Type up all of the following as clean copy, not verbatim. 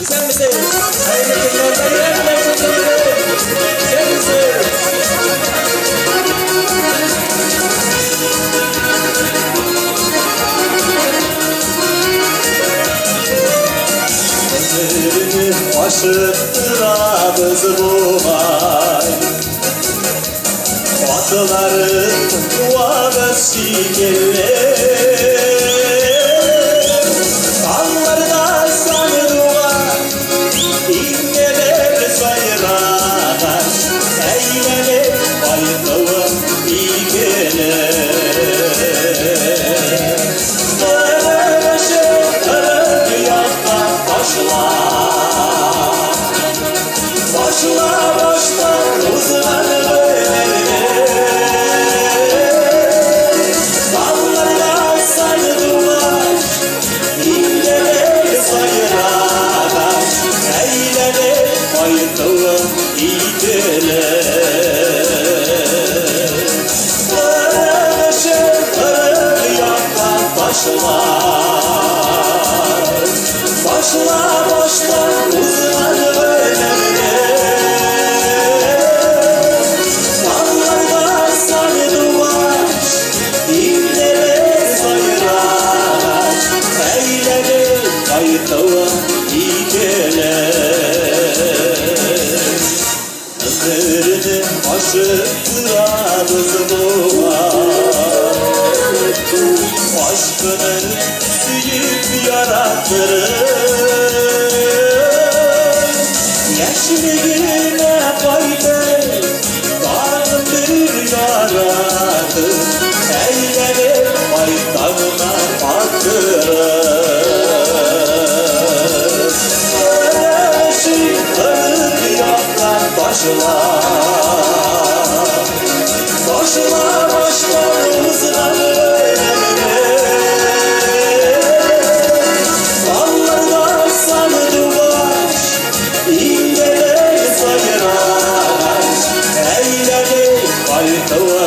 Исәнмесез! Хәерле көннәр, бәйрәм белән сезне! Исәнмесез! Гомерне ашыктырабыз бугай. Атларын куабыз шикелле. Таңнарда сандугач, иңнәләр сайрагач, әйләнеп кайтуым икеле. Кырык 40 якка башла. Башла баштан узган гомерне. Таңнарда сандугач, иңнәләр сайрагач, әйләнеп кайтуым икеле. 40 40 якка башла. Башла баштан узган гомерне. Таңнарда сандугач, иңнәләр сайрагач, әйләнеп кайтуым икеле. Гомерне ашыктырабыз бугай. Aşkını сөеп яратырым. Яшьлегемә кайтып, тагын бер яратып, әйләнеп кайтамга аттырып. 40 якка башла. Башла баштан узган гомерне. Таңнарда сандугач, иңнәләр сайрагач, әйләнеп кайтуы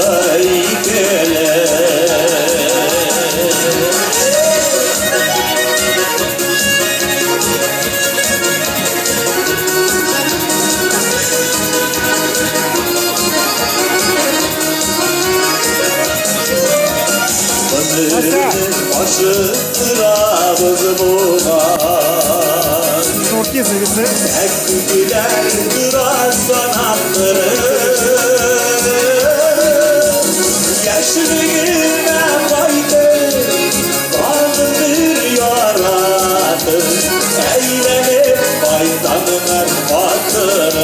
икеле. Гомерне ашыктырабыз бугай. Шнурки завязали. Әк күкләр тора санап Яшьлегемә кайтып, тагын бер яратып, әйләнеп кайтамын аттырып.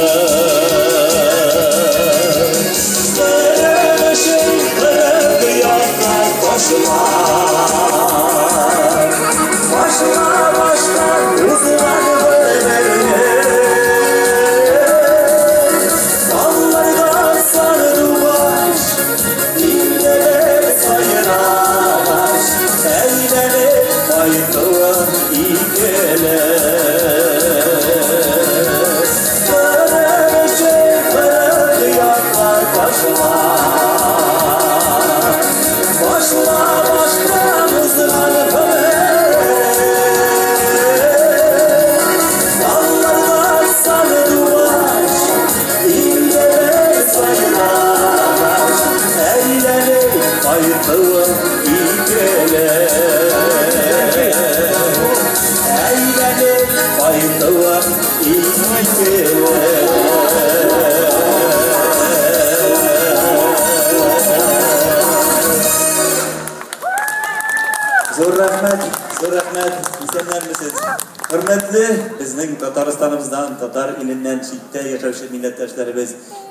40 якка башла. Башла баштан узган гомерне. Таңнарда сандугач, иңнәләр сайрагач, әйләнеп кайтуым икеле. 40 якка башла. Башла баштан узган гомер. Таңнарда сандугач, иңнәләр сайрагач, әйләнеп кайтуым икеле. Әйләнеп кайтуым икеле. Зур рәхмәт, зур рәхмәт, исәннәрмесез. Хөрмәтле безнең Татарстаныбыздан, татар иленнән читтә яшәүче милләттәшләребез,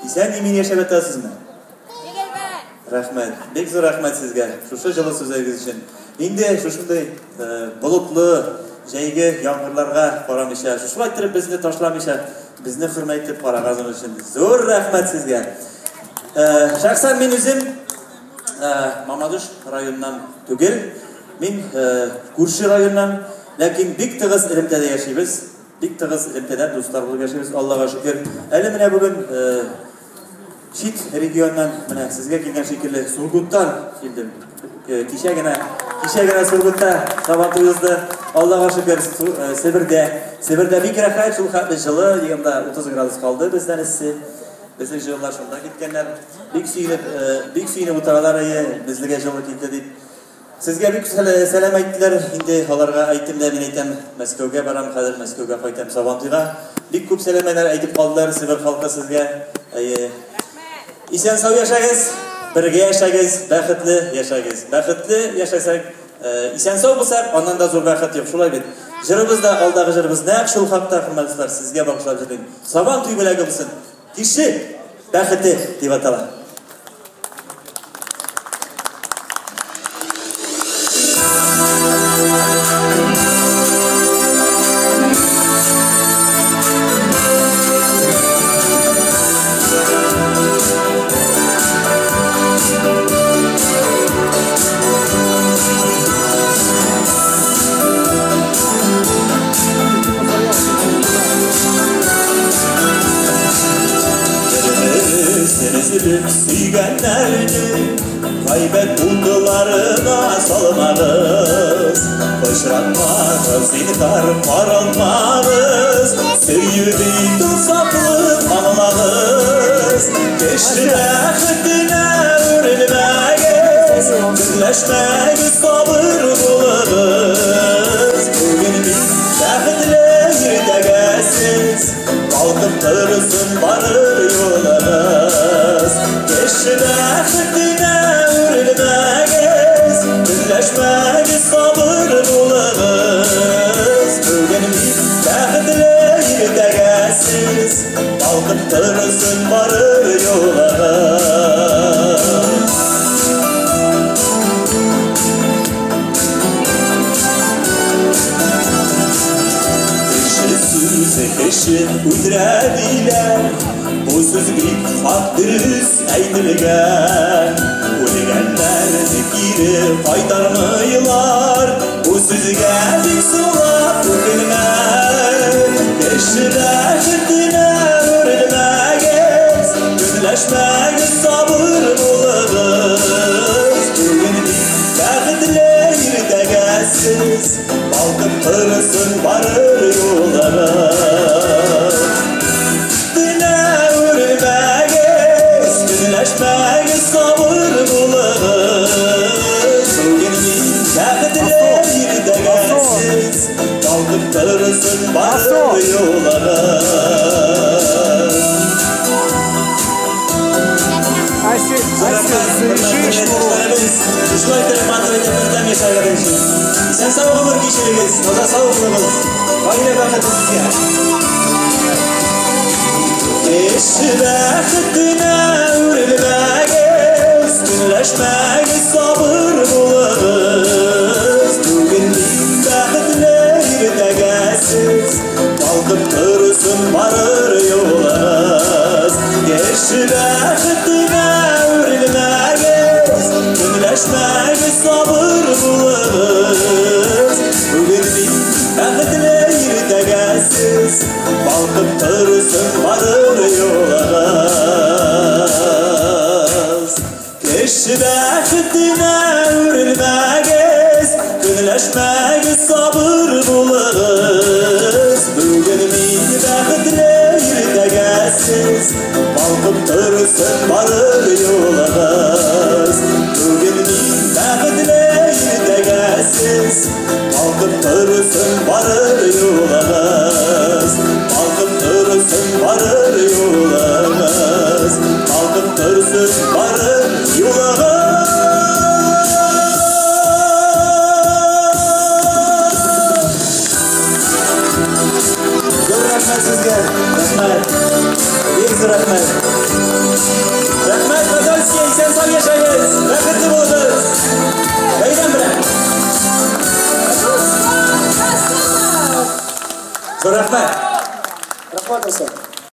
исән имин яшәп ятасызмы? Рәхмәт, бик зур рәхмәт сезгә, шушы җылы сүзегез өчен. Инде шушындый болытлы җәйге яңгырларга карамыйча, шушылай иттереп безне ташламыйча, безне хөрмәт итеп караганыгыз өчен зур рәхмәт сезгә. Шәхсән мин үзем Мамадыш районыннан түгел, мин күрше районнан, ләкин бик тыгыз элемтәдә яшибез. Бик тыгыз элемтәдә дуслар булып яшибез, Аллага шөкер. Әле менә бүген чит регионнан менә сезгә килгән шикелле Сургуттан килдем. Кичә генә Кичә генә Сургутта Сабантуй узды. Аллага шөкер, Себердә. Себердә бик рәхәт, шул хәтле җылы, 30 градус калды бездән эссе. Безнең җылылар шунда киткәннәр. Бик сөенеп, бик сөенеп утыралар, әйе, безгә җылы килде дип. Сезгә бик сәлам әйттеләр. Инде аларга әйттем дә, мин әйтәм, Мәскәүгә барам, хәзер Мәскәүгә кайтам Сабантуйга. Бик күп сәламәләр әйтеп калдылар Себер халкы сезгә. Әйе. Исән сау яшәгез, бергә яшәгез, бәхетле яшәгез. Бәхетле яшәсәк, исән сау булсак, аннан да зур бәхет юк, шулай бит. Җырыбыз да, алдагы җырыбыз нәкъ шул хакта, хөрмәтле дуслар, сезгә багышлап җырлыйм. Сабан туй бүләге булсын. Кеше бәхете дип атала. Сөйгәннәрне гайбәт утларына салмагыз, пычратмагыз, зинһар каралмагыз, сөю бит озаклы аңлагыз. Кеше бәхетенә үрелмәгез, көнләшмәгез, сабыр булыгыз. Бүген бик бәхетле, иртәгә сез калкып торсын барыр юлыгыз. Кеше бәхетенә үрелмәгез, көнләшмәгез, сабыр булыгыз. Бүген бик бәхетле, иртәгә сез калкып торсын барыр юлыгыз. Кеше сүзе кеше үтерә диләр, бу сүз бик хак дөрес әйтелгән. Үлгәннәрне кире кайтармыйлар, бу сүзгә бик соңлап үкенмән. Кеше бәхетенә үрелмәгез, көнләшмәгез, сабыр булыгыз. Бүген бик бәхетле, иртәгә сез балкып торсын барыр юлыгыз. Тенә үрелмәгез, көнләшмәгез, сабыр булыгыз. Бүген бик бәхетле, иртәгә сез балкып торсын барыр юлыгыз. Асель, завяжи шнурок. Шулай итеп, матур итеп бердәм яшәргә тиешбез. Исән сау гомер кичерегез, таза сау булыгыз. Гаилә бәхете сезгә. Кеше бәхетенә үрелмәгез, көнләшмәгез, сабыр булыгыз. Бүген бик бәхетле, иртәгә сез балкып торсын барыр юлыгыз. Кеше бәхетенә үрелмәгез, көнләшмәгез, сабыр булыгыз. Бүген бик бәхетле, иртәгә сез балкып торсын барыр юлыгыз. Кеше бәхетенә үрелмәгез, көнләшмәгез, сабыр булыгыз. Бүген мин бәхетле, иртәгә сез балкып торсын барыр юлыгыз. Бүген мин бәхетле, иртәгә сез балкып торсын барыр юлыгыз. Балкып торсын барыр юлыгыз. Балкып торсын барыр юлыгыз. Зур рәхмәт сезгә. Рәхмәт. Бик зур рәхмәт. Рәхмәт, Подольский, исән сау яшәгез. Бәхетле булыгыз.